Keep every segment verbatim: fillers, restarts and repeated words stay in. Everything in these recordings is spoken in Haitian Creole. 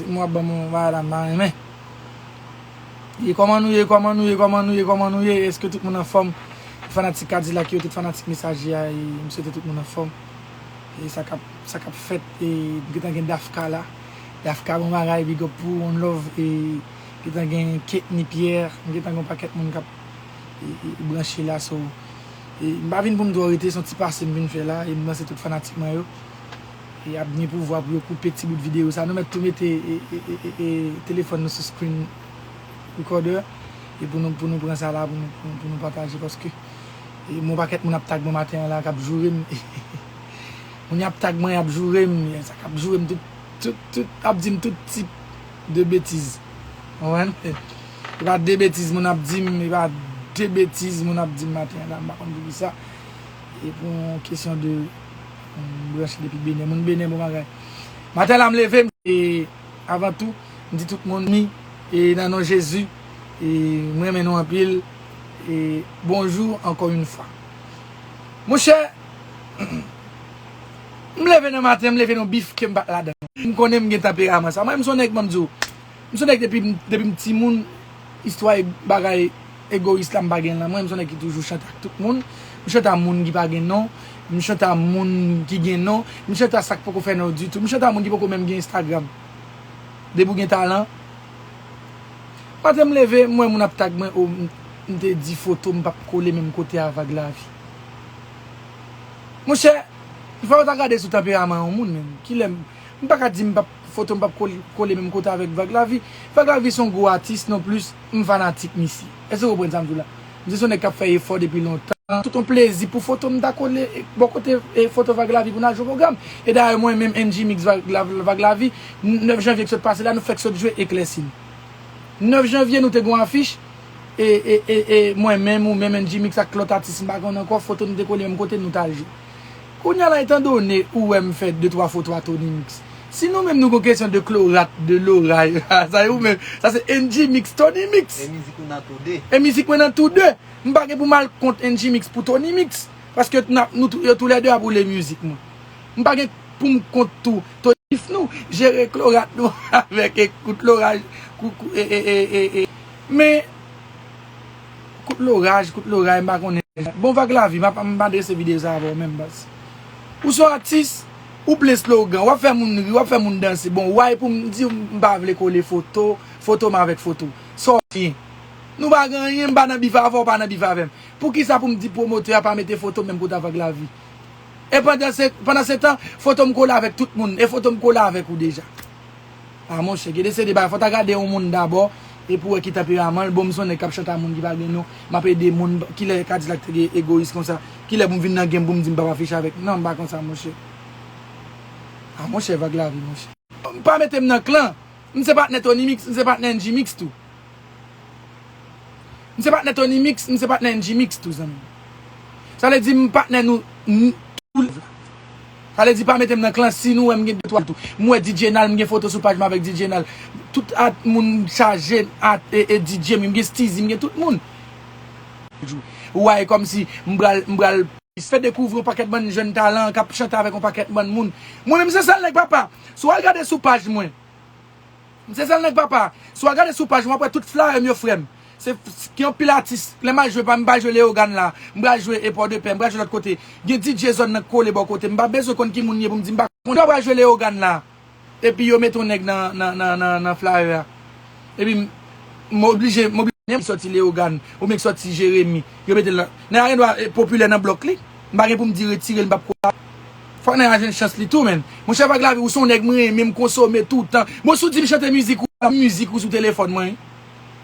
Mwen ap ban mwen bagay la, m pa renmen. E kòman nou ye, kòman nou ye, kòman nou ye, kòman nou ye? Èske tout moun anfòm? Tout fanatik Kadilak yo, tout fanatik Mesaje a, e m swete tout moun anfòm. E sa k ap, sa k ap fèt, e m gentan gen Dafka la. Dafka bon bagay, big up pou ou, one love, e gentan gen Ketny Pierre, m gentan gen yon pakèt moun k ap e, e, branche la, so, e, m pa vin pou m twò rete, se yon ti pase m vin fè la, e m lanse tout fanatik mwen yo. E ap gen pouvwa pou yo koupe ti bout videyo sa. Nou mèt tou mete, e, e, e, e, e, telefòn nou sou screen recorder, e pou nou, pou nou pran sa la, pou nou, pou, pou nou pataje, paske, e, yon pakèt moun ap tag mwen maten an la, k ap joure m. Moun y ap tag mwen, y ap joure m, sa k ap joure m tout, tout, tout, ap di m tout tip de betiz. Ou konprann? E pa de betiz moun ap di m, e pa de betiz moun ap di m maten an la, m pa konn poukisa. E pou yon kesyon de, m branche depi Benè, moun Benè bon bagay. Maten la m leve, m, e avan tou, m di tout moun mi, e nan non Jezi, e m renmen nou anpil, e bonjou ankò yon fwa. Monchè, m leve nan maten, m leve nan bif ke m pa t ladan. M konnen m gen tanperaman sa. Mwen, m se yon nèg, ban m di w, m se yon nèg depi, depi m timoun, istwa e bagay egoyis la, m pa gen nan mwen. M se yon nèg ki toujou chante ak tout moun. M chante a moun ki pa gen non. M chante a moun ki gen non. M chante a sa k poko fè non ditou. M chante a moun ki poko menm gen Instagram. Depi w gen talan. Maten m leve, m wè moun ap tag mwen, o, m, m te di foto m p ap kole menm kote a Vag Lavi. Monchè, fò w ta gade sou tanperaman yon moun menm. Kilè m, m pa ka di m p ap, foto m p ap kole, kole menm kote avèk Vag Lavi. Vag Lavi se yon gwo atis, nonplis, m fanatik misye. Èske w konprann sa m di w la? Misye se yon nèg k ap fè efò depi lontan. Tout yon plezi pou foto m ta kole, e, bò kote, e, foto Vag Lavi pou n al jwe pwogram. E dayè, mwen menm, N G Mix Vag, Vag Lavi, nèf janvye k sot pase la, nou fèk sot jwe Eklèsi n. Nèf janvye, nou te gen yon afich, e, e, e, e mwen menm, ou menm, N G Mix ak lòt atis, m pa konn ankò, foto nou te kole menm kote, nou t al jwe. Kounye a la, etandone ou wè m fè de twa foto a Tony Mix, si nou menm nou gon kesyon de klorat, de loray, sa e ou menm, sa se N G Mix, Tony Mix. E mizik ou nan tou de. E mizik mwen nan tou de. M pa gen pou m al kont N G Mix pou Tony Mix. Paske n ap, nou tou, yo toulède ap woule mizik mwen. M pa gen pou m kont tou Tony Mix nou. Jere klorat nou avèk e kout loraj, kou, kou, e, e, e, e, e. Men, kout loraj, kout loray, m pa konnen. Bon, Vag Lavi, m ap, m ap adrese videyo sa a avè w menm, baz. Ou se yon atis, ou plen slogan, w ap fè moun ri, w ap fè moun danse. Bon, why pou m di w m pa vle kole foto, foto m avèk foto? Sa w gen? Nou pa gen anyen, m pa nan bif avè w, w pa nan bif avè m. Poukisa pou m di pwomotè a pa mete foto m menm kote a Vag Lavi? E pandan se, pandan se tan, foto m kole avèk tout moun, e foto m kole avèk ou deja. A monchè, gen de seri de bagay, fò w ta gade yon moun dabò, epi w wè ki tanperaman l. Bon, m se yon nèg k ap chante a moun ki pa gen non, m ap ede moun, kilè Kadilak te gen egoyis konsa, kilè pou m vin nan game pou m di m p ap afiche avèk, non, m pa konsa, monchè. A monchè, Vag Lavi, monchè. Pa mete m nan klan. M se patnè Tony Mix, m se patnè N G Mix tou. M se patnè Tony Mix, m se patnè N G Mix tou, zanmi. Sa vle di m patnè nou, n-, tou. Sa vle di pa mete m nan klan si nou wè m gen de twa tou. M wè D J Nal, m gen foto sou paj mwen avèk D J Nal. Tout at moun chaje, at, e, e D J m, m gen Steezy, m gen tout moun. Ou wè, kòmsi m pral, m pral fè dekouvri yon pakèt bann jèn talan k ap chante avèk yon pakèt bann moun. Mwen menm se sèl nèg papa. Si w al gade sou paj mwen, m se sèl nèg papa. Si w al gade sou paj mwen, w ap wè tout flyer m yo, frè m. Se, se gen anpil atis. Lè m al jwe, pa, m pral jwe Leyogàn la. M pral jwe e Pòdepè, m pral jwe lòt kote. Gen D J zòn nan k kole bò kote. M pa bezwen konn ki moun ye pou m di m pa konn. M pral jwe Leyogàn la. Epi yo mete yon nèg nan, nan, nan, nan, nan flyer a. Epi m, m oblije, m oblije, nèg ki sòti Leyogàn, oubyen ki sòti Jeremi, yo mete l nan, nèg la gen dwa, e, popilè nan blòk li. M pa gen pou m di retire l, m p ap kwè. Fòk nèg la jwenn chans li tou, menn. Monchè, Vag Lavi, ou se yon nèg mwen renmen, m konsome toutan. Bon, si w di m chante mizik ou, mizik ou sou telefòn mwen, wi.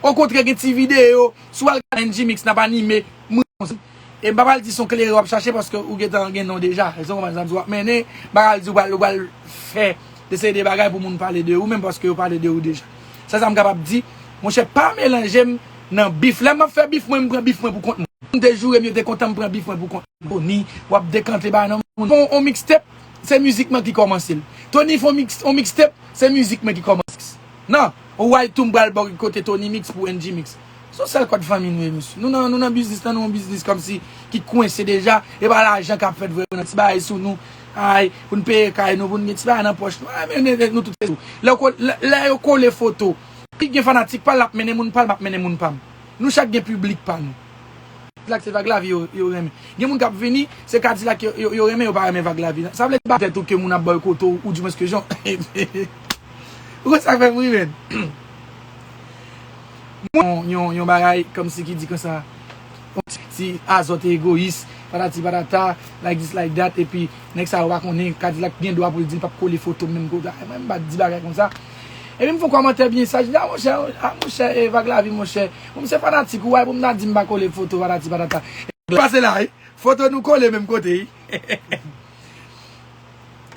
Okontrè, gen ti videyo, si w al gade N G Mix, n ap anime, mwen konsa. E m pa pral di se yon kleren w ap chache paske ou gentan gen non deja. Èske w konprann sa m di w? W ap mennen, m pa pral di w pral, ou pral fè de seri de bagay pou moun pale de ou, menm paske yo pale de ou deja. Sèl sa m kapab di, monchè, pa melanje m nan bif. Lè m ap fè bif mwen, m pran bif mwen pou kont mwen. Moun te joure m, yo te kontan m pran bif mwen pou kont mwen. Tony, w ap dekante bagay nan moun. Fè yon, yon mixtape, se mizik mwen ki kòmanse l. Tony fè yon mix, yon mixtape, se mizik mwen ki kòmanse. Non, ou wè tou m pral bò kote Tony Mix pou N G Mix. Se yon sèl kòd fanmi nou ye, mesye. Nou nan, nou nan biznis lan, nou yon biznis kòmsi ki kwense deja. E pa lajan k ap fèt vre, nan ti bagay sou nou. kay, pou n peye kay nou, pou n gen ti bagay nan pòch nou. Ah, men, men, men, nou tout se sou. Lè yo ko-, lè, lè yo kole foto, pi gen fanatik pa l, l ap mennen moun pa l, m ap mennen moun pa m. Nou chak gen piblik pa nou. Kadilak se Vag Lavi yo, yo renmen. Gen moun k ap vini, se Kadilak yo, yo, yo renmen, yo pa renmen Vag Lavi. Sa vle di ba tèt ou ke moun ap bòykote w, ou di mwens ke jan. Ou konn sa k fè m ri, menn? Yon, yon, yon bagay kòmsi ki di konsa, yon ti, ti azòt egoyis, patati patata, like this, like that, epi nèg sa yo pa konnen, Kadilak gen dwa pou l di l p ap kole foto m menm kote. Ay, mwen, m pa t di bagay konsa. Epi m fè yon kòmantè byen saj, m di, a monchè, a monchè, e, Vag Lavi, monchè, bon, m se fanatik ou, why pou m ta di m pa kole foto, patati patata. Pase la, wi. Foto nou kole menm kote, wi.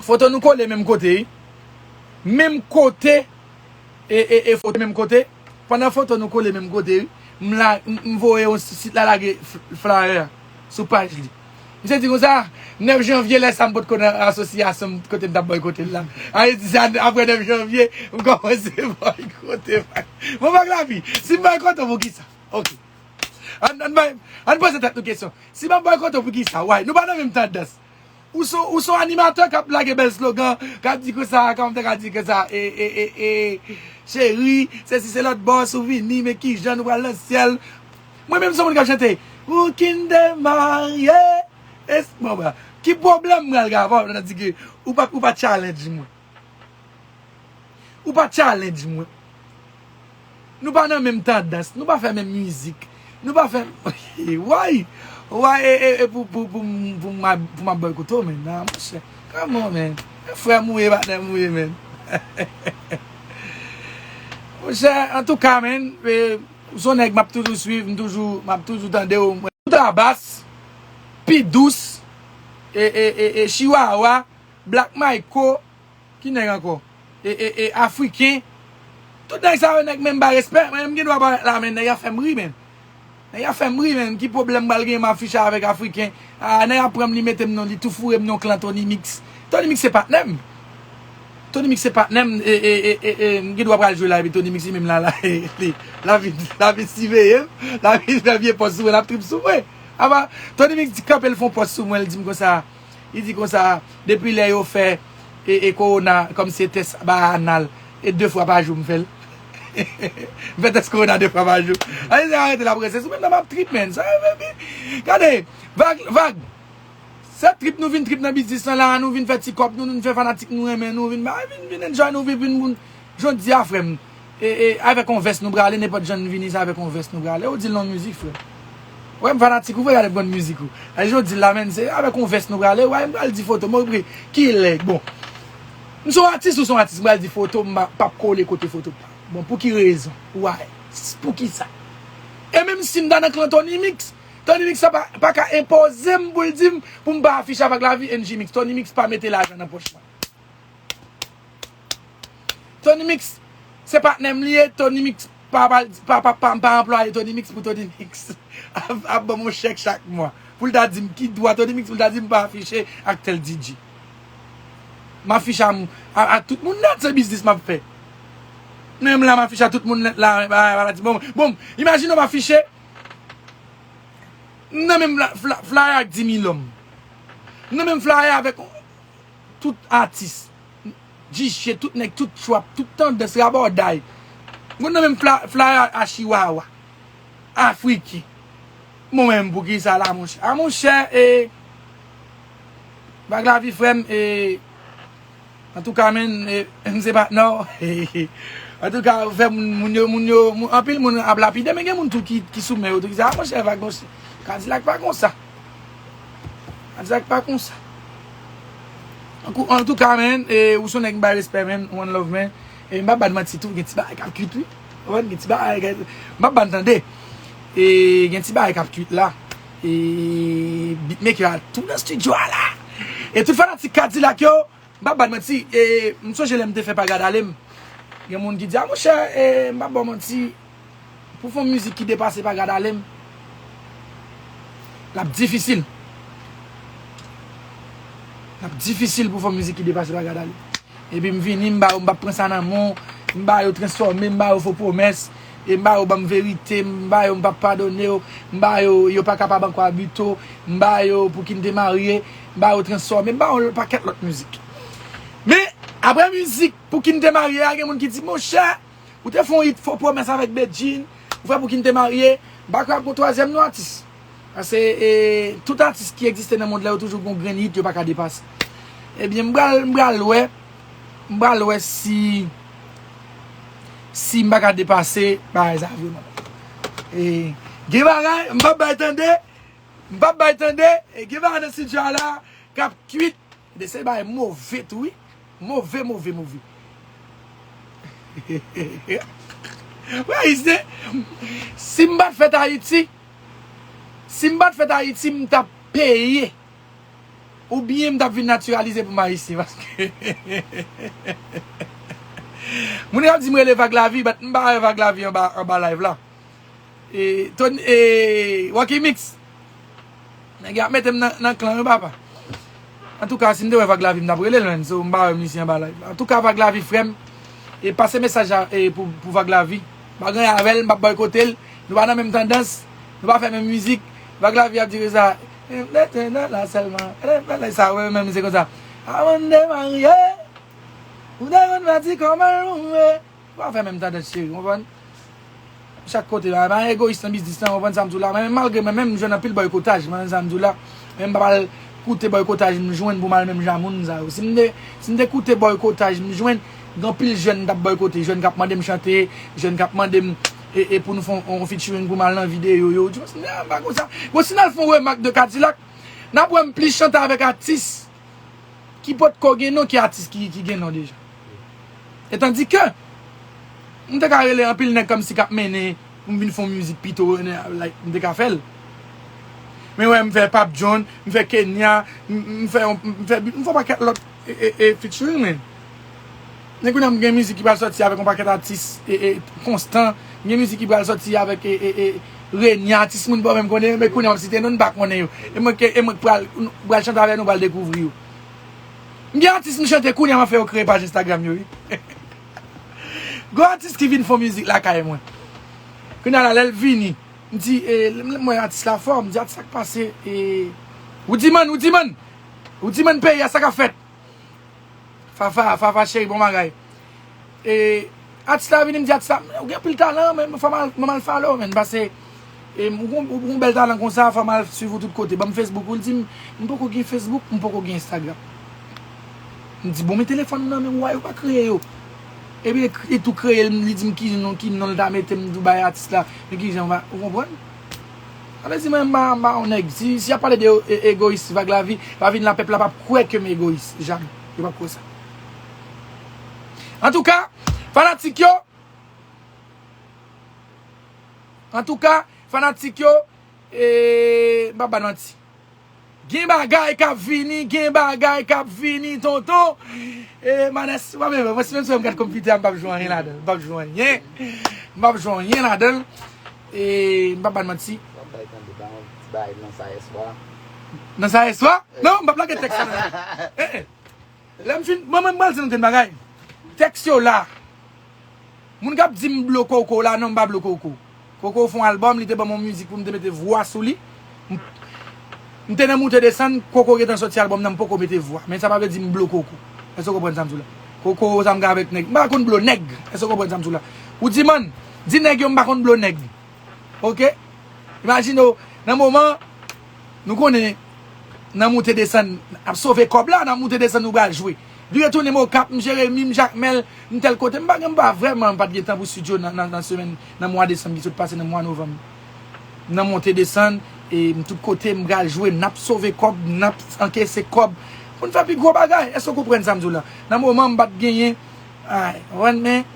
Foto nou kole menm kote, wi. Menm kote, e, e, e foto menm kote. Pandan foto nou kole menm kote, wi. M la, m, m voye yon sit la lage f-, flyer sou paj li. Misye di konsa, nèf janvye, lè sa m potko nan asosyasyon m kote m t ap bòykote l la. Ayiti, se apre nèf janvye, m kòmanse bòykote. Bon, Vag Lavi, si m bòykote w, poukisa? Ok. Ann, ann bay, ann poze tèt nou kesyon. Si m ap bòykote w, poukisa? Why? Nou pa nan menm tandans. Ou se, ou se yon animatè k ap lage bèl slogan, k ap di konsa, kòmantè, k ap di konsa, e, e, e, e, cheri, sesi se lòt bò, si w vini, men kijan nou pral nan syèl. Mwen menm se yon moun k ap chante, ou kin demarye. E, bon, bra, ki pwoblèm m pral gen avè w, nan di ke ou pa, ou pa challenge mwen? Ou pa challenge mwen. Nou pa nan menm tandans, nou pa fè menm mizik. Nou pa fè, why? Why, e, e, e pou, pou, pou, m- pou, m a- pou m ap bòykote w, menn, nan, monchè. Come on, menn. E frè m ou ye, patnè m ou ye, menn. Monchè, antouka, menn, e, ou se yon nèg m ap toujou swiv, m toujou, m ap toujou tande w. Tout a bas, pi dous, e, e, e, e, chihuahua, Black Michael, ki nèg ankò? E, e, e, Afriken. Tout nèg sa yo, nèg menm ba respè. Mwen menm gen dwa parèt la, men nèg a fè m ri, menn. Nèg a fè m ri, menn. Ki pwoblèm m pral gen m afiche avèk Afriken? Ah, nèg a pran m, li mete m nan, li tou foure m nan klan Tony Mix. Tony Mix se patnè m. Tony Mix se patnè m. E, e, e, e, e, m gen dwa pral jwe la, epi Tony Mix li menm la, la, li, l ap vin, l ap vin siveye m. L ap vin fè vye pòz sou mwen, l ap trip sou mwen. Apa, Tony Mix di kanpe, l fè yon pòz sou mwen, l di m konsa, Li di konsa, depi lè yo fè e, e kowona kòmsi e tès ba anal, e de fwa pa jou m fè l. M fè tès kowona de fwa pa jou. Ayisyen arete la prese sou mwen, nan m ap trip, menn. Sa, gade, Vag, Vag. Se trip nou vin trip nan biznis lan la, nou vin fè ti kòb nou, nou vin fè fanatik nou renmen nou, vin ba, vin, vin enjoy nou, vin, vin moun. Jodi a, frè m, e, e, avèk yon vès nou prale, nenpòt jan n vini, se avèk yon vès nou prale. Ou di l nan mizik, frè. Ou wè m fanatik ou vre, gade m konn mizik ou. E jodi la, menn, se avèk yon vès nou prale, ou wè m pral di foto m, ou pre, kilè, bon. M se yon atis, ou se yon atis, m pral di foto m, m p ap kole kote foto m. Bon, pou ki rezon? Why? Poukisa? E menm si m ta nan klan Tony Mix, Tony Mix pa, pa ka enpoze m pou l di m pou m pa afiche avèk Lavi N J Mix. Tony Mix pa mete lajan nan pòch mwen. Tony Mix, se patnè m li ye, Tony Mix pa, pa, pa, pa, pa, pa anplwaye Tony Mix pou Tony Mix ap, ap ban m yon chèk chak mwa. Pou l ta di m ki dwa Tony Mix, pou l ta di m pa afiche ak tèl D J. M afiche a, a, a tout moun nèt, se biznis m ap fè. Menm la, m afiche a tout moun nèt la, ba, ba, ba, bon, bon, imajine w m afiche, m nan menm fla-, fla-, flyer ak Dimilòm. M nan menm flyer avèk tout atis, D J, tout nèg, tout trap, tout tandans, rabòday. Mwen nan menm fla-, flyer a Chiwawa, Afriken. Mwen menm, poukisa la, monchè? A, monchè, e, Vag Lavi, frè m, e, antouka, menn, e, m se patnè w. Antouka, ou fè moun, moun yo, moun yo, moun, anpil moun ap lapide, men gen moun tou ki, ki sou men yo, tou ki di, a, monchè, Vag, monchè, Kadilak pa konsa. Kadilak pa konsa. Ankou-, antouka, menn, e, ou se yon nèg m bay respè, menn, one love, menn. E m pa ba n manti tou, gen ti bagay k ap kwit, wi. Ou konprann, gen ti bagay, m pa ba n tande. E gen ti bagay k ap kwit la. E beatmaker a tou nan estidyo a la. E tout fanatik Kadilak yo, m pa ba n manti, e, m sonje lè m te fè Pa Gad Ale m. Gen moun ki di, a, monchè, e, m pa ba w manti, pou fè yon mizik ki depase Pa Gad Ale m, l ap difisil. L ap difisil pou fè yon mizik ki depase Pa Gad Ale m. Epi m vini, m ba yo, m p ap pran sa nan men w, m ba yo transfòme, m ba yo fo pwomès, e m ba yo ban m verite, m ba yo m p ap padone yo, m ba yo yo pa kapab ankò abite w, m ba yo pou ki n te marye, M ba yo Transfòme, m ba yo yon pakèt lòt mizik. Men, apre mizik Pouki n te marye a, gen moun ki di, monchè, ou te fè yon hit Fo Pwomès avèk Bedjine, ou fè Pouki n te marye, m pa kwè ap gon twazyèm non atis. Paske e, tout atis ki egziste nan mond la, yo toujou gon grenn hit yo pa ka depase. Ebyen, m pral, m pral wè, m pral wè si, si m pa ka depase bagay sa vre, man. E, gen bagay, m p ap bay tande, m p ap bay tande, e, gen bagay nan studio a la k ap kwit, de se bagay move tou, wi. Move, move, move. Wè, isi, si m pa t fèt Ayiti, si m pa t fèt Ayiti, m t ap peye. Oubyen m t ap vin natiralize pou m ayisyen, paske moun yo ap di m rele Vag Lavi, but m pa wè Vag Lavi anba, anba live la. E, Tony, e, Rocky Mix. Nèg yo ap mete m nan, nan klan yo, papa. Antouka, si m te wè Vag Lavi, m t ap rele l, menn. So, m pa wè misye anba live la. Antouka, Vag Lavi, frè m, e pase mesaj la, e, pou, pou Vag Lavi. M pa gen anyen avè l, m p ap bòykote l. Nou pa nan menm tandans, nou pa fè menm mizik. Vag Lavi ap dire sa. E, m te nan la sèlman. E, m te nan sa, wè, menm, se konsa. Avan n te marye, ou te konn pati kòman ou ye. Ou pa fè menm tandans, cheri, w konprann? Chak kote, pa, pa egoyis nan biznis lan, w konprann sa m di w la. Men malgre mwen menm, m jwenn anpil bòykotaj, w konprann sa m di w la. Men m pa pral koute bòykotaj m jwenn pou m al menm jan moun sa yo. Si m te, si m te koute bòykotaj m jwenn, gen anpil jèn m t ap bòykote. Jèn k ap mande m chante, jèn k ap mande m, e, e pou nou fè yon, yon featuring pou m al nan videyo yo. Ou di, "Ah, m pa konsa." Bon, si n al fè yon remak de Kadilak, n ap wè m plis chante avèk atis ki potko gen non ki atis ki, ki gen non deja. E tandike, m te ka rele anpil nèg kòmsi k ap mennen pou m vin fè yon mizik pito, like, m te ka fè l. Men wè, m fè Pap John, m fè Kenya, m, m fè, m fè, m fè yon pakèt lòt, e, e, e, featuring, men. Men kounye a m gen mizik ki pral sòti avèk yon pakèt atis, e, e, konstan. M gen mizik ki pral sòti avèk, e, e, e, Renya, atis moun pa menm konnen, men kounye a m ap site non, n pa konnen yo. E mwen ke, e mwen k pral, pral chante avè nou, pral dekouvri yo. M gen atis m chante kounye a m ap fè yo kreye paj Instagram yo, wi. Gon atis ki vin fè mizik lakay mwen. Kounye a la, lè l vini, m di, e, m, m wè atis la fò, m di, atis la k pase, e, Woudiman, Woudiman! Woudiman peyi a, sa k ap fèt? Fafa, Fafa cheri, bon bagay. E, atis la vini, m di atis la, ou gen anpil talan, men fò m al, m al follow, men, paske, e, ou gon, ou gon bèl talan konsa, fò m al swiv ou tout kote. Ban m Facebook ou, l di m, m poko gen Facebook, m poko gen Instagram. M di, bon, men telefòn ou nan men w a, ou pa kreye yo. Epi, li tou kreye l, li di m ki non, ki non l ta mete m tou bay atis la, men ki jan, ou konprann? Sa vle di mwen, m pa, m pa yon nèg. Si, si y ap pale de e, egoyis, Vag Lavi, pa vin la, pèp la p ap kwè ke m egoyis. Jamè. Yo p ap kwè sa. Antouka, fanatik yo, antouka, fanatik yo, e, m p ap ba n manti. Gen bagay k ap vini, gen bagay k ap vini, tonton. E, Manès, w ap, mwen, si menm si m gad konpitè a, m p ap jwe anyen ladan l. M p ap jwe anyen. M p ap jwe anyen ladan l. E, m p ap ba n manti. W ap bay tande, ba yon ti bagay nan sa yè swa. Nan sa yè swa? Non, m p ap lage tèks sa nan. Eh, eh. Lè m fin, mwen, mwen, m pral di nou yon bagay. Tèks yo la. Moun k ap di m blo Koko la, non, m pa blo Koko. Koko fè yon albòm, li te ban m yon mizik pou m te mete vwa sou li. M, m te nan moute desann, Koko gentan sòti albòm nan, m poko mete vwa. Men sa pa vle di m blo Koko. Èske w konprann sa m di w la? Koko, sa m gen avèk nèg. M pa konn blo nèg. Èske w konprann sa m di w la? Ou di, man, di nèg yo m pa konn blo nèg. Oke? Imajine w, nan moman, nou konnen, nan moute desann, ap sove kòb la, nan moute desann, nou pral jwe. Li retounen m Okap, m Jeremi, m Jakmèl, m tèl kote. M pa gen, m pa vrèman, m pa t gen tan pou estidyo nan, nan, nan semèn, nan mwa desanm ki sot pase, nan mwa novanm. Nan monte desann, e m tout kote, m pral jwe, n ap sove kòb, n ap ankese kòb. Pou n fè pi gwo bagay. Èske w konprann sa m di w la? Nan moman, m pa t genyen, ay, w konprann, men,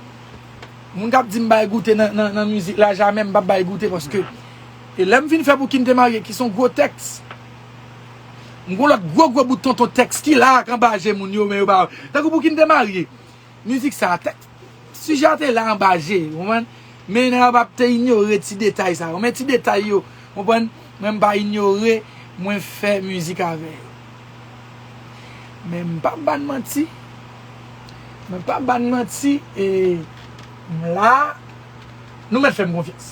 moun k ap di m bay goute nan, nan, nan mizik la, jamè m p ap bay goute, paske, e lè m fin fè Pou ki n te marye, ki se yon gwo tèks, m gon lòt gwo, gwo bout tonton tèks ki la ak anba je moun yo, men yo pa, tankou Pou ki n te marye. Mizik sa, tèks, sijè a te la anba je, w konprann? Men nèg yo p ap te inyore ti detay sa yo. Men ti detay yo, w konprann? Mwen m pa inyore, mwen fè mizik avè yo. Men m p ap ba n manti. Mwen p ap ba n manti, e m la, nou mèt fè m konfyans.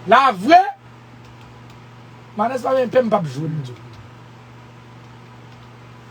La vre, Manès pa menm pè m p ap jwe, m di w.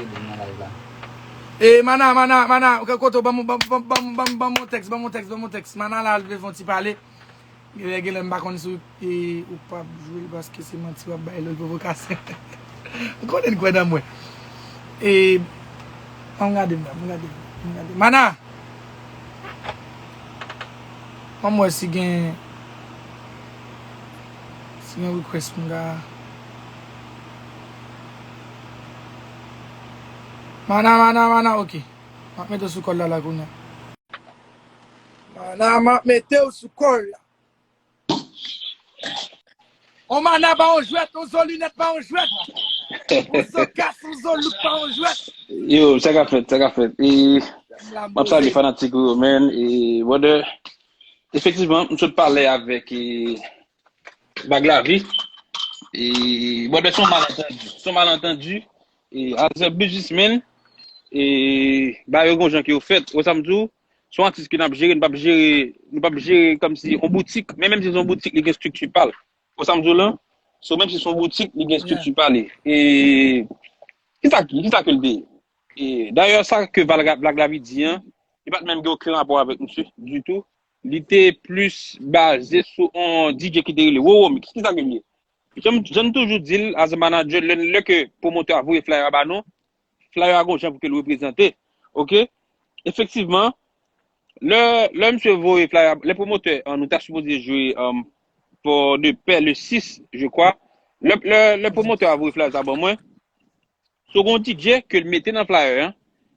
rele m nan live la. E, Mana, Mana, Mana, kote w? Ban m, ban m, ban m, ban m, ban m, ban m yon tèks, ban m yon tèks, ban m yon tèks. Mana la, l vle fè yon ti pale. Genlè, genlè, m pa konn si w, e, ou p ap jwe l paske se manti w ap bay lòt pwovokasyon. M konnen n kwè nan mwen. E, an m gade m la, m gade, m gade. Mana! Ban m wè si gen, si gen request m ka. Mana, Mana, Mana, ok. M ap mete w sou kòl la, la, kounye a. Mana, m ap mete w sou kòl la. On Mana pa on jwèt, on zo linèt pa on jwèt. On zo kas, on zo look pa on jwèt. Yo, sa ka fèt, sa ka fèt. E, m ap salye fanatik ou yo, man. E, brother, efektivman, m sot pale avèk, e, Bag Lavi. E, brother, se yon malantandi. Se yon malantandi. E, as a businessman, e, bagay yo gon jan ke yo fèt. Ou sa m di w, se yon atis ke n ap jere, nou p ap jere, nou p ap jere kòmsi yon boutik, men menm si se yon boutik, li gen estrikti pa l. Ou sa m di w lan? So, menm si se yon boutik, li gen estrikti pa li. E, kisa ki, kisa ke l te ye? E, dayè, sa ke Val-, Blag Lavi di an, li pa t menm gen okenn rapò avèk misye, ditou. Li te plis baze sou yon D J ki te rele Roro Mix. Kisa ke l ye? Jan m, jan m toujou di l, as a manager, lè, lè ke pwomotè a voye flyer a ba nou, flyer a gon jan pou ke l reprezante. Ok? Efektivman, lè, lè misye voye flyer a, lè pwomotè, an, nou ta sipoze jwe, an, Port de Paix le sis, je crois. Lè, lè, lè pwomotè a voye flyer sa ban mwen, so gon D J ke l mete nan flyer an.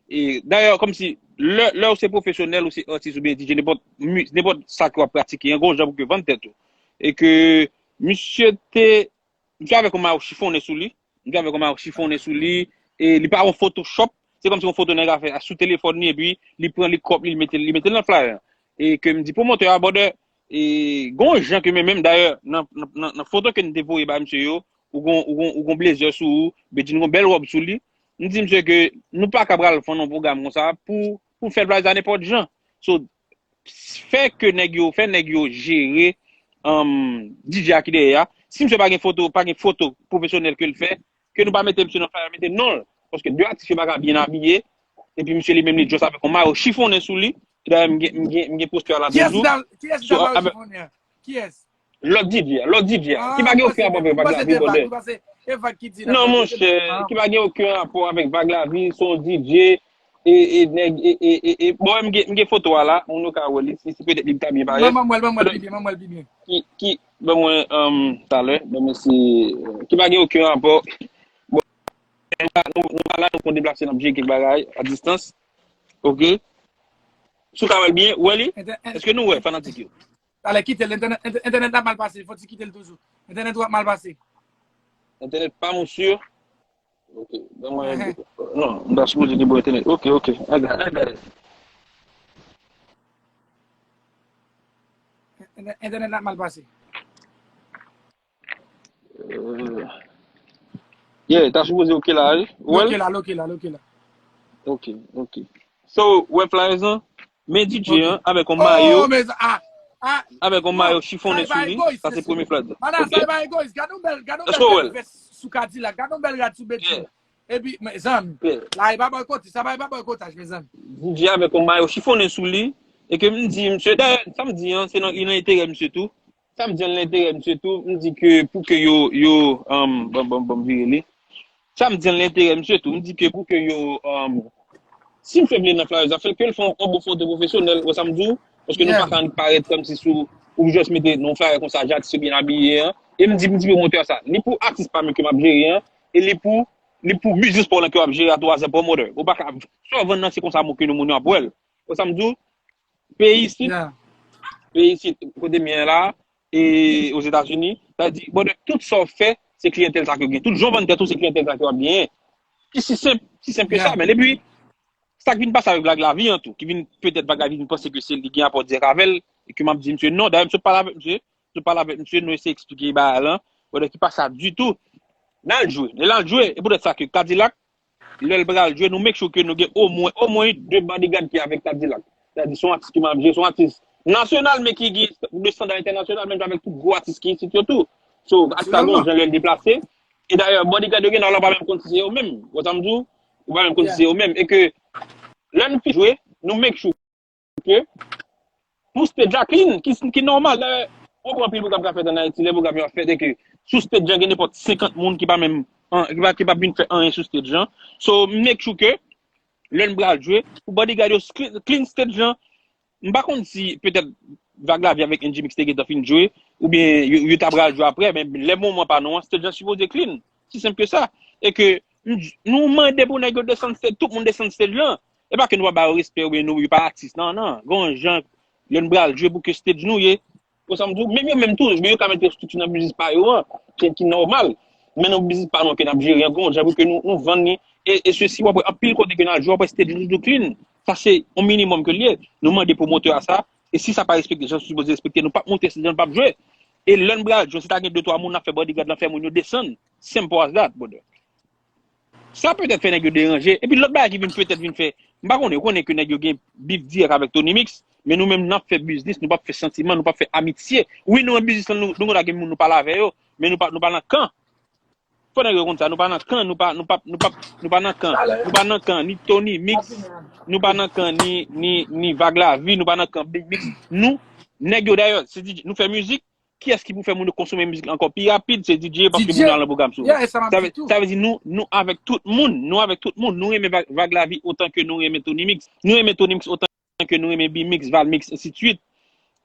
E, dayè, kòmsi, lè, lè w se pwofesyonèl, ou se atis oubyen D J, nenpòt mi-, nenpòt sa ke w ap pratike an, gon jan pou ke vann tèt ou. E ke misye te, misye avèk yon mayo chifonnen sou li, misye avèk yon mayo chifonnen sou li, e li pa yon Photoshop, se kòmsi yon foto nèg la fè sou telefòn li, epi li pran, li kòp li, li mete, li mete l nan flyer an. E ke m di pwomotè a, brother, e gon jan ke men menm, dayè, nan, nan, nan, nan foto ke n te voye ba misye yo, ou gon, ou gon, ou gon blazer sou ou, Bedjine gon bèl wòb sou li. M di misye ke nou pa ka pral fè yon pwogram konsa pou, pou fè l plazi a nenpòt jan. So, fè ke nèg yo, fè nèg yo jere, um, D J a ki dèyè a. Si misye pa gen foto, pa gen foto pwofesyonèl ke l fè, ke nou pa mete misye nan flyer, mete non l. Paske de atis yo pa ka byen abiye, epi misye li menm li just avèk yon mayo chifonnen sou li. Dayè, m gen, m gen, m gen postè a la toujou. Kiyès ki ta, kiyès ki ta mayo chifonnen an? Kiyès? Lòt D J a, lòt D J a, ki pa gen okenn rapò avèk Vag Lavi, brother. Non, monchè, ki pa gen okenn rapò avèk Vag Lavi, se yon D J, e, e, nèg, e, e, e, e, bon, m gen, m gen foto a la, moun yo ka wè li, si, si petèt li ta byen parèt. Ban mwen l, ban mwen l pi byen, ban mwen l pi byen. Ki, ki, ban mwen, um, talè, ban mwen si, ki pa gen okenn rapò. Bon, nou, nou pa la, nou konn deplase, n ap jere kèk bagay a distans. Ok? Si w ka wè l byen, ou wè li? Èske nou wè, fanatik yo? Talè, kite l, entènèt, entè-, entènèt la mal pase, fò ti kite l toujou. Entènèt w ap mal pase. Entènèt pa m, ou si? Ok, ban mwen, non, m ta sipoze gen bon entènèt. Ok, ok, I got, I got it. Entè-, entènèt la mal pase. Euh, yeah, ta sipoze ok la, wi. Ou wè l? Ok la, ok la, ok la. Ok, ok. So, wè flyers lan, men D J an avèk yon mayo, avèk yon mayo chifonnen sou li. Sa se premye flyers lan. Sa e pa egoyis. Gad yon bèl, gad yon bèl bèl vès sou Kadilak. Gad yon bèl rad sou Bedjine. Epi, mezanmi, la e pa bòykot, sa pa e pa bòykotaj, mezanmi. D J avèk yon mayo chifonnen sou li, e ke m di, misye, dayè, sa m di an, se nan, li nan enterè misye tou. Sa m di an, nan enterè misye tou, m di ke pou ke yo, yo, um, bon, bon, bon, vire li. Sa m di an, nan enterè misye tou, m di ke pou ke yo, um, si misye vle nan flyers la, fè ke l fè yon bon foto pwofesyonèl, ou wè sa m di w? Paske nou pa ka parèt kòmsi sou, ou jis mete nan flyer konsa, jan atis yo byen abiye an. E m di, m di pwomotè sa, li pou atis pa m ke m ap jere an, e li pou, li pou biznis pa w lan ke w ap jere a tou as a promoter. Ou pa ka, sa w vann nan, se konsa moun ke nou moun yo ap wè l. Ou wè sa m di w? Peyi isit, peyi isit, kote m ye la, e Ozetazini, sa di, bon, tout sa w fè, se kliyantèl sa ke w gen. Tout jan w vann tèt ou, se kliyantèl sa ke w ap genyen. Ki si senp, si senp ke sa, men epi, sa k vin pase avèk Vag Lavi an tou, ki vin, petèt Vag Lavi vin panse ke se li gen rapò dirèk avè l, e ke m ap di misye non, dayè, m sot pale avèk misye, m sot pale avèk misye, nou eseye eksplike bagay lan, bon, ki pa sa ditou. N al jwe, lè l al jwe, e poutèt sa ke Kadilak, lè l pral jwe, nou make sure ke nou gen omwen, omwen de bodyguard ki avèk Kadilak. Sètadi, se yon atis ki manje, se yon atis nasyonal, men ki gen de estanda entènasyonal, menm jan avèk tout gwo atis ki isit yo tou. So, atis la gen yon jan lè l deplase. E dayè, bodyguard yo gen nan la, ou pa menm konn si se yo menm. Ou wè sa m di w? Ou pa menm konn si se yo menm. E ke, lè n fin jwe, nou make sure ke pou stage la clean, ki, ki nòmal. Lè, ou konprann anpil pwogram k ap fèt ann Ayiti, lè pwogram yo ap fèt, e ke sou stage lan gen nenpòt senkant moun ki pa menm, an, ki pa, ki pa vin fè anyen sou stage lan. So, make sure ke lè n pral jwe, pou bodyguard yo clean, clean stage lan. M pa konn si petèt Vag Lavi avèk N G Mix te gentan fin jwe, oubyen yo, yo ta pral jwe aprè, men lè moman pa nou an, stage lan sipoze clean. Si senp ke sa. E ke m, nou mande pou nèg yo desann stage, tout moun desann stage lan. E pa ke nou pa ba yo respè oubyen nou, yo pa atis. Non, non. Gen yon jan lè n pral jwe pou ke stage nou ye. Ou sa m di w, menm yo menm tou, men yo ka mete estrikti nan biznis pa yo an, ki, ki nòmal. Men nan biznis pa nou an ke n ap jere an, gen yon jan pou ke nou, nou vann li. E, e sesi, w ap wè anpil kote ke n al jwe, w ap wè stage nou toujou clean. Sa se yon minimòm ke l ye. Nou mande pwomotè a sa. E si sa pa respekte, jan sipoze respekte, nou p ap monte stage lan, nou p ap jwe. E lè n pral jwe, si ta gen de twa moun, n ap fè bodyguard lan fè moun yo desann. Simple as that, brother. Sa petèt fè nèg yo deranje. Epi lòt bagay ki vin petèt vin fè, m pa konnen, ou konnen ke nèg yo gen bif dirèk avèk Tony Mix, men nou menm n ap fè biznis, nou p ap fè santiman, nou p ap fè amitye. Wi, nou an biznis lan, nou, nou konn gen moun nou pale avè yo, men nou pa, nou pa nan kan. Fò nèg yo konn sa, nou pa nan kan, nou pa, nou pa, nou pa, nou pa nan kan. Nou pa nan kan ni Tony Mix, nou pa nan kan ni, ni, ni Vag Lavi, nou pa nan kan Big Mix. Nou, nèg yo dayè, se di, nou fè mizik, kiyès ki pou fè moun yo konsome mizik la ankò pi rapid, se D J, paske moun yo al nan pwogram sou. Sa vle, sa vle di nou, nou avèk tout moun, nou avèk tout moun, nou renmen Vag, Vag Lavi otan ke nou renmen Tony Mix, nou renmen Tony Mix otan ke nou renmen B-Mix, Val Mix, ensidswit.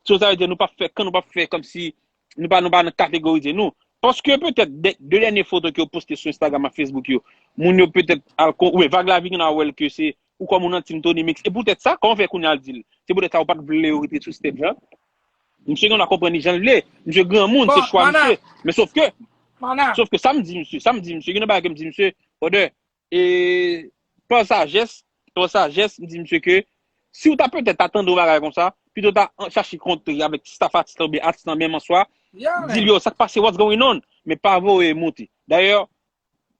So, sa vle di nou p ap fè kan, nou p ap fè kòmsi, nou pa, nou pa nan kategorize nou. Paske petèt de, de dènye foto ke yo poste sou Instagram ak Facebook yo, moun yo petèt al kon, oubyen Vag Lavi gen a wè l ke se ou kòm ou nan team Tony Mix. E poutèt sa, kòman w fè kounye a al di l? Se poutèt sa ou pa t vle yo rete sou stage lan? Misye gen dwa konprann li jan l vle. Misye granmoun, se chwa misye. Men sof ke, sof ke sa m di misye, sa m di misye, gen yon bagay ke m di misye, brother, e, pa sajès, pa sajès, m di misye ke si w ta petèt ta tande yon bagay konsa, pito w ta an-, chache kontre avèk staff atis lan oubyen atis lan menm an swa, di l, yo, sa k pase, what's going on? Men pa voye monte. Dayè,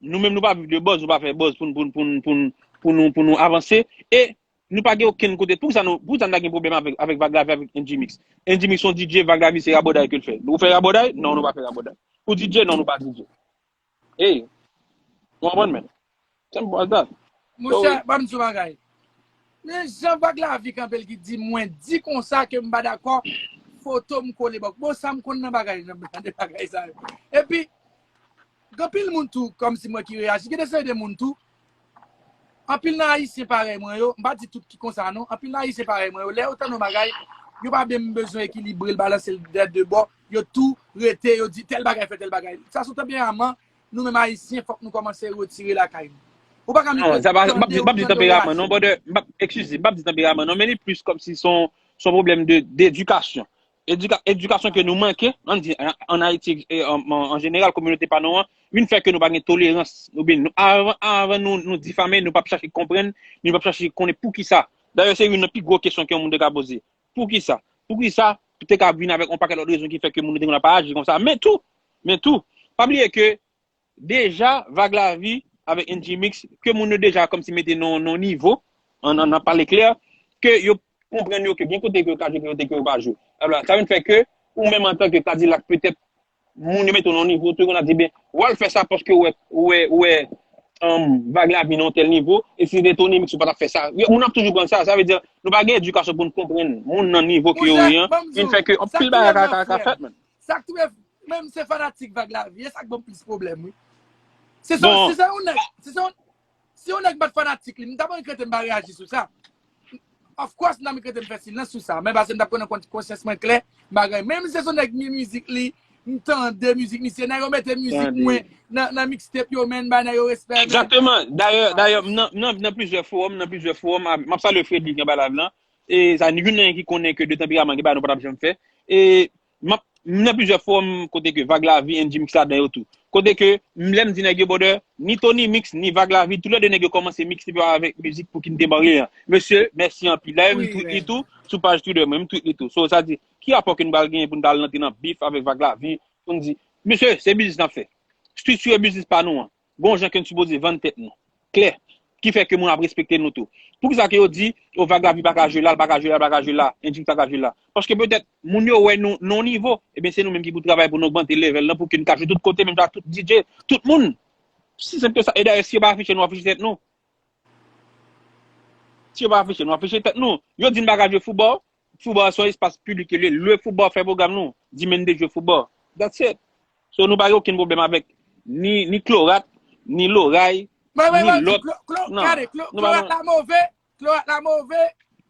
nou menm nou pa viv de buzz, nou pa fè buzz pou n, pou n, pou n, pou n, pou nou, pou nou avanse. E nou pa gen okenn kote. Poukisa nou, poukisa n ta gen pwoblèm avèk, avèk Vag Lavi, avèk N G Mix? N G Mix se yon D J, Vag Lavi se rabòday ke l fè. Ou fè rabòday? Non, nou pa fè rabòday. Ou D J? Non, nou pa D J. Ey, ou konprann, men? Simple as that. Monchè, ban m di w bagay. Men jan Vag Lavi kanpe l ki di, mwen di konsa ke m pa dakò, foto m kole bòk. Bon, sa m konn nan bagay, nan de bagay sa yo. Epi, gen anpil moun tou, kòmsi mwen ki reyaji. Gen de seri de moun tou. Anpil nan Ayisyen parèy mwen yo, m pa di tout ki konsa non, anpil nan Ayisyen parèy mwen yo, lè yo tande yon bagay, yo pa menm bezwen ekilibre l, balanse l dè de bò, yo tou rete, yo di tèl bagay fè tèl bagay. Sa se yon tanperaman, nou menm Ayisyen, fòk nou kòmanse retire lakay nou. Ou pa ka met... Non, sa pa, m p ap di, m p ap di tanperaman non, brother. M p ap, excuse, m p ap di tanperaman non, men li plis kòmsi se yon, se yon pwoblèm de, d'edikasyon. Edika-, edikasyon ke nou manke, ann di, an, ann Ayiti, e, an, an, an jeneral, kominote pa nou an, vin fè ke nou pa gen tolerans. Oubyen, nou, avan, avan nou, nou difame, nou p ap chache konprann, nou p ap chache konnen poukisa. Dayè, se youn nan pi gwo kesyon ke yon moun te ka poze. Poukisa? Poukisa te ka vin avèk yon pakèt lòt rezon ki fè ke moun yo te konn ap aji konsa? Men tou, men tou, pa bliye ke deja, Vag Lavi avèk N G Mix, ke moun yo deja kòmsi mete nan, nan nivo, an, an, an pale klè, ke yo konprann yo ke gen kote ke yo ka jwe, gen kote ke yo pa jwe. Alò, sa vin fè ke, ou menm antanke Kadilak, petèt, moun yo mete w nan nivo, tou konn ap di, ben, w al fè sa paske w wè, w wè, w wè, um, Vag Lavi nan yon tèl nivo, e si se te Tony Mix, ou pa t ap fè sa. Yo, moun ap toujou pran sa, sa vle di, nou pa gen edikasyon pou n konprann moun nan nivo ke yo ye an, vin fè ke anpil bagay ka, ka, ka fèt, man. Sa k touye, menm se fanatik Vag Lavi, e sa k ban m plis pwoblèm, wi. Se sa, se sa yon nèg, se sa yon, si yon nèg pa t fanatik li, m ta pral regrete m pa reyaji sou sa. Of course, m ta regrete m fè silans sou sa. Men paske m t ap konn konsyans mwen klè, bagay. Menm si se yon nèg mi mizik li, m tande mizik misye, nèg yo mete mizik mwen nan, nan mixtape yo, men, bay nèg yo respè, men. Egzakteman. Dayè, dayè, m nan, m nan, nan plizyè fowòm, nan plizyè fowòm, m ap salye Freddy ki anba live lan. E sa, youn nan ki konnen ke de tanperaman gen bagay nou pa t ap janm fè. E m ap, m nan plizyè fowòm kote ke Vag Lavi, N G Mix ladan yo tou. Kote ke, m, lè m di nèg yo, brother, ni Tony Mix, ni Vag Lavi, toulède nèg yo kòmanse mixtape yo avèk mizik Pouki n te marye an. Mesye, mèsi anpil. Dayè, m tweet li tou, sou paj Twitter mwen, m tweet li tou. So, sa di, ki rapò ke n pral genyen pou n ta al rantre nan bif avèk Vag Lavi, pou n di, mesye, se biznis n ap fè. Estrikti biznis pa nou an. Gon jan ke n sipoze vann tèt nou. Klè. Ki fè ke moun ap respekte nou tou. Poukisa ke yo di, o, Vag Lavi pa ka jwe la, l pa ka jwe la, l pa ka jwe la, N G Mix pa ka jwe la? Paske petèt, moun yo wè nou, nan yon nivo, ebyen, se nou menm ki pou travay pou nou ogmante level lan, pou ke n ka jwe tout kote, menm jan ak tout D J, tout moun. Si senp ke sa. E dayè, si yo pa afiche nou, afiche tèt nou. Si yo pa afiche nou, afiche tèt nou. Yo di n pa ka jwe foutbòl, foutbòl se yon espas piblik yo ye, lwe foutbòl fè pwogram nou, di men n te jwe foutbòl. That's it. So, nou pa gen okenn pwoblèm avèk ni, ni klorat, ni loray, ni lòt. Non, nou pa gen. Klorat la move, klorat la move,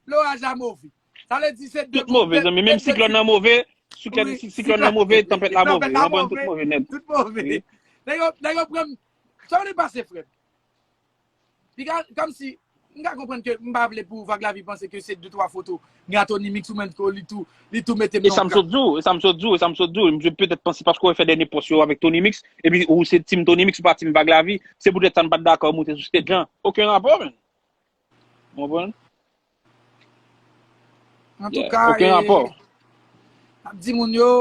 loraj la move. Sa vle di se de... Tout move, zanmi. Menm siklòn nan move, siklòn, siklòn nan move, tanpèt la move. Ou konprann, tout move nèt. Tout move. Nèg yo, nèg yo pran m. Sa vle pase, frè m. Piga, kòmsi, m ka konprann ke m pa vle pou Vag Lavi panse ke se de twa foto. Gen a Tony Mix ou menm ke li tou, li tou mete m nan ka. E sa m sot di w, e sa m sot di w, e sa m sot di w. Misye petèt panse paske w fè dènye pòs yo avèk Tony Mix, epi ou se team Tony Mix, ou pa team Vag Lavi, se poutèt sa n pa t dakò moute sou stage lan. Okenn rapò, menm. Ou konprann? Antouka, okenn rapò. N ap di moun yo,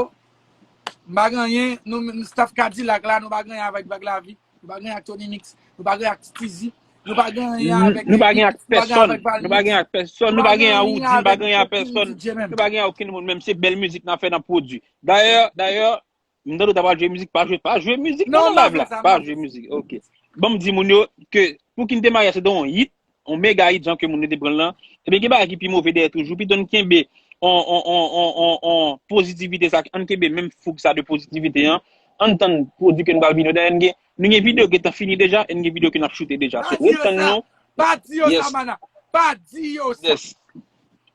m pa gen anyen, nou, staff Kadilak la, nou pa gen anyen avèk Vag Lavi, nou pa gen anyen ak Tony Mix, nou pa gen anyen ak Titizi, nou pa gen anyen avèk... Nou pa gen ak pèsòn, nou pa gen ak pèsòn, nou pa gen a Woody, nou pa gen a pèsòn, nou pa gen a okenn moun, menm se bèl mizik n ap fè, n ap pwodui. Dayè, dayè, m tande w ta pral jwe mizik, pa jwe, pa jwe mizik nan live la. Pa jwe mizik, oke. Ban m di moun yo ke Pouki n te marye se te yon hit, yon mega hit jan ke moun yo te pran l lan. Ebyen, gen bagay ki pi move dèyè toujou. Pito n kenbe on, on, on, on, on, on pozitivite sa, ann kenbe menm foug sa de pozitivite an. Ann tann pwodui ke n pral vin yo dèyè. N gen, nou gen videyo ki gentan fini deja, e n gen videyo ke n ap choute deja. So, ret tann nou. Pa di yo sa, mana. Pa di yo sa. Yes.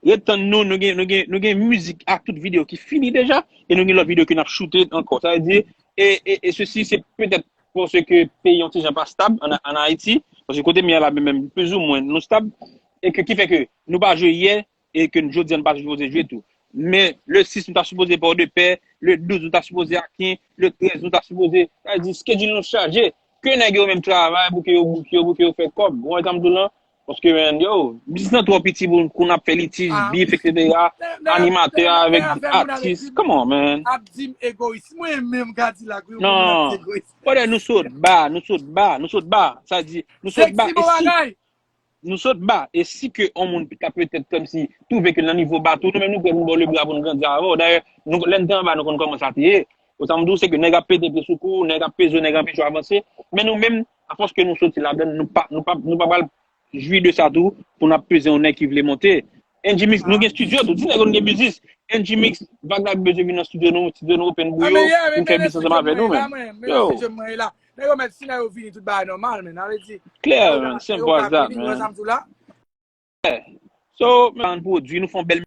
Ret tann nou, nou gen, nou gen, nou gen mizik ak tout videyo ki fini deja, e nou gen lòt videyo ke n ap choute ankò. Sa vle di, e, e, e sesi, se petèt paske peyi yon ti jan pa stab an, an Ayiti, paske kote m ye a la menm, menm plizoumwen nou stab, e ke ki fè ke nou pa jwe yè, e ke jodi a nou pa sipoze jwe tou. Men le sis nou ta sipoze Pòdepè, le douz nou ta sipoze Aken, le trèz nou ta sipoze, sa vle di schedule nou chaje, ke nèg yo menm travay pou ke yo bouke yo, pou ke yo fè kòb. Ou wè sa m di w lan? Paske, man, yo, biznis lan twò piti pou, pou n ap fè litij, bif, etsetera, animatè avèk atis. Come on, man. Ap di m egoyis. Mwen menm Kadilak, wi, ou konn ap di egoyis. Non. Brother, nou sot ba, nou sot ba, nou sot ba. Sa di, nou sot ba. E si nou sot ba, e si ke yon moun ka petèt kòmsi twouve ke nan nivo ba tou, nou menm nou prè pou n ba w lebra pou n grandi avè w. Dayè, nou, lè n te anba, nou konn kòman sa te ye. Ou sa m di w, se ke nèg ap pete pye sou kou, nèg ap peze w, nèg anpeche w avanse. Men nou menm, afòs ke nou soti ladann, nou pa, nou pa, nou pa pral jwi de sa tou pou n ap peze yon nèg ki vle monte. N G Mix, nou gen studio tou. Di nèg yo nou gen biznis. N G Mix, Vag Lavi bezwen vin nan studio nou, studio nou open pou yo, pou n fè biznis ansanm avè nou, men. Yo. Nèg yo mèt si nèg yo vini tout bagay nòmal, men. Sa vle di, klè, man. Simple as that, man. So, men, pwodui, nou fè yon bèl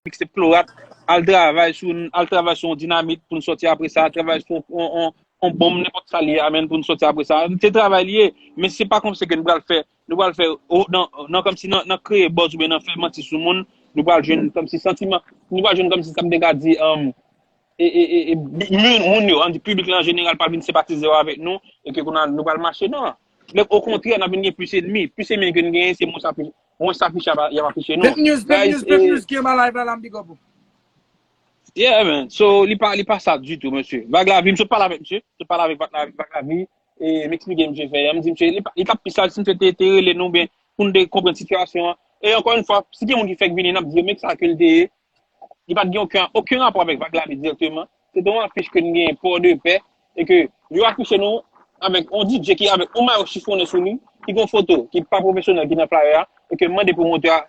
mixtape Klorat, al travay sou, al travay sou yon dinamit pou n sòti apre sa, al travay sou yon, yon, yon bonm, nenpòt sa li ye, amen, pou n sòti apre sa. Se travay li ye, men se pa kòmsi ke nou pral fè, nou pral fè, o, nan, nan, kòmsi nan, nan kreye buzz oubyen nan fè manti sou moun, nou pral jwenn kòmsi santiman, nou pral jwenn kòmsi sa m te ka di, um, e, e, e, e, moun, moun yo, ann di piblik la an jeneral pa vin senpatize yo avèk nou, e ke kounye a nou pral mache, non. Men okontrè, n ap vin gen plis ènmi. Plis ènmi ke n genyen, se mwens afi-, mwens afiche y ap afiche nou. Pep News, Pep News, Pep News ki anba live la, la m big up ou. Yeah, man. So, li pa, li pa sa ditou, mesye. Vag Lavi, m sot pale avèk misye, sot pale avèk Vag Lavi, Vag Lavi, e m eksplike misye fè. M di misye, li pa, li t ap plis sa, si misye te, te rele nou, ben, pou n te konprann sitiyasyon an. E ankò yon fwa, si gen moun ki fèk vini, n ap di yo, men sa ke l te ye. Li pa t gen okenn, okenn rapò avèk Vag Lavi dirèkteman. Se te yon afich ke n genyen Port de Paix, e ke yo afiche nou avèk yon D J ki avèk yon mayo chifonnen sou li, ki gen yon foto ki pa pwofesyonèl ki nan flyer a, e ke m mande pwomotè a,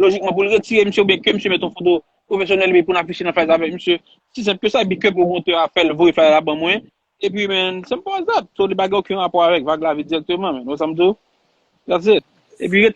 lojikman, pou l retire misye oubyen ke misye mete yon foto pwofesyonèl epi pou n afiche nan flyer avèk misye. Si senp ke sa, epi ke pwomotè a fè l voye flyer la ban mwen, epi, men, simple as that. So, li pa gen okenn rapò avèk Vag Lavi dirèkteman, men. Ou sa m di w? That's it. Epi,